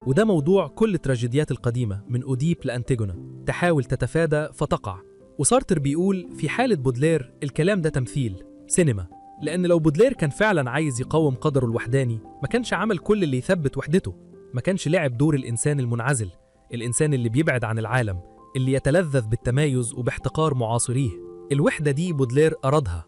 وده موضوع كل التراجيديات القديمة من أوديب لأنتيجونا، تحاول تتفادى فتقع. وسارتر بيقول في حالة بودلير الكلام ده تمثيل سينما، لأن لو بودلير كان فعلا عايز يقاوم قدره الوحداني ما كانش عمل كل اللي يثبت وحدته، ما كانش لعب دور الإنسان المنعزل، الإنسان اللي بيبعد عن العالم، اللي يتلذذ بالتمايز وباحتقار معاصريه. الوحدة دي بودلير أرادها،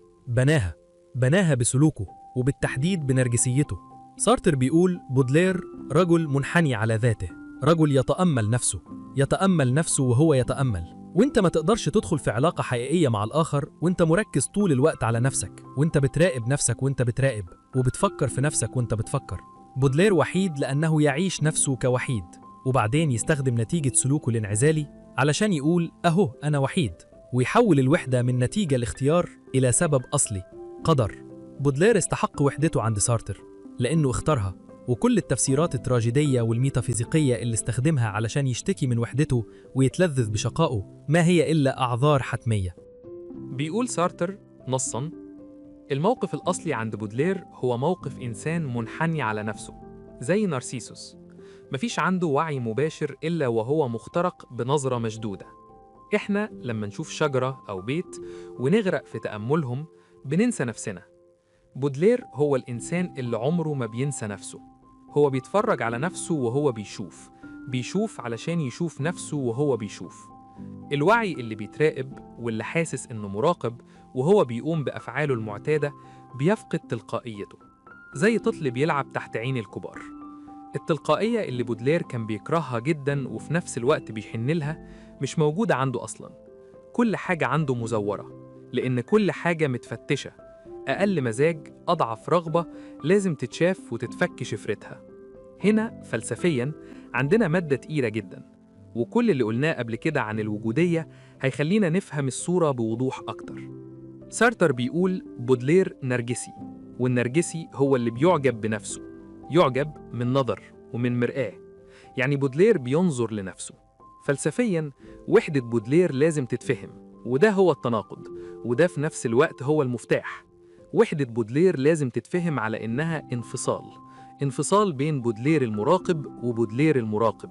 بناها بسلوكه وبالتحديد بنرجسيته. سارتر بيقول بودلير رجل منحني على ذاته، رجل يتأمل نفسه، يتأمل نفسه وهو يتأمل. وانت ما تقدرش تدخل في علاقة حقيقية مع الآخر وانت مركز طول الوقت على نفسك، وانت بتراقب نفسك وانت بتراقب، وبتفكر في نفسك وانت بتفكر. بودلير وحيد لأنه يعيش نفسه كوحيد، وبعدين يستخدم نتيجة سلوكه الانعزالي علشان يقول أهو أنا وحيد، ويحول الوحدة من نتيجة الاختيار إلى سبب أصلي، قدر. بودلير استحق وحدته عند سارتر لأنه اختارها، وكل التفسيرات التراجيدية والميتافيزيقية اللي استخدمها علشان يشتكي من وحدته ويتلذذ بشقائه ما هي إلا أعذار حتمية. بيقول سارتر نصاً: الموقف الأصلي عند بودلير هو موقف إنسان منحني على نفسه، زي نارسيسوس، مفيش عنده وعي مباشر إلا وهو مخترق بنظرة مشدودة. إحنا لما نشوف شجرة أو بيت ونغرق في تأملهم بننسى نفسنا. بودلير هو الإنسان اللي عمره ما بينسى نفسه، هو بيتفرج على نفسه وهو بيشوف، بيشوف علشان يشوف نفسه وهو بيشوف. الوعي اللي بيتراقب واللي حاسس إنه مراقب وهو بيقوم بأفعاله المعتادة بيفقد تلقائيته، زي طفل بيلعب تحت عين الكبار. التلقائية اللي بودلير كان بيكرهها جدا وفي نفس الوقت بيحن لها مش موجودة عنده أصلا. كل حاجة عنده مزورة، لأن كل حاجة متفتشة، أقل مزاج، أضعف رغبة لازم تتشاف وتتفك شفرتها. هنا فلسفياً عندنا مادة تقيلة جداً، وكل اللي قلناه قبل كده عن الوجودية هيخلينا نفهم الصورة بوضوح أكتر. سارتر بيقول بودلير نرجسي، والنرجسي هو اللي بيعجب بنفسه، يعجب من نظر ومن مرآة، يعني بودلير بينظر لنفسه. فلسفياً وحدة بودلير لازم تتفهم، وده هو التناقض، وده في نفس الوقت هو المفتاح. وحدة بودلير لازم تتفهم على إنها انفصال، انفصال بين بودلير المراقب وبودلير المراقب،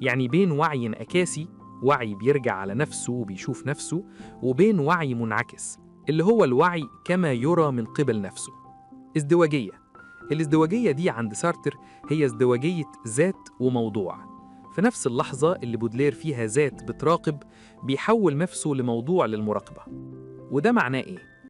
يعني بين وعي انعكاسي، وعي بيرجع على نفسه وبيشوف نفسه، وبين وعي منعكس اللي هو الوعي كما يرى من قبل نفسه. ازدواجية، الازدواجية دي عند سارتر هي ازدواجية ذات وموضوع. في نفس اللحظة اللي بودلير فيها ذات بتراقب، بيحول نفسه لموضوع للمراقبة. وده معناه إيه؟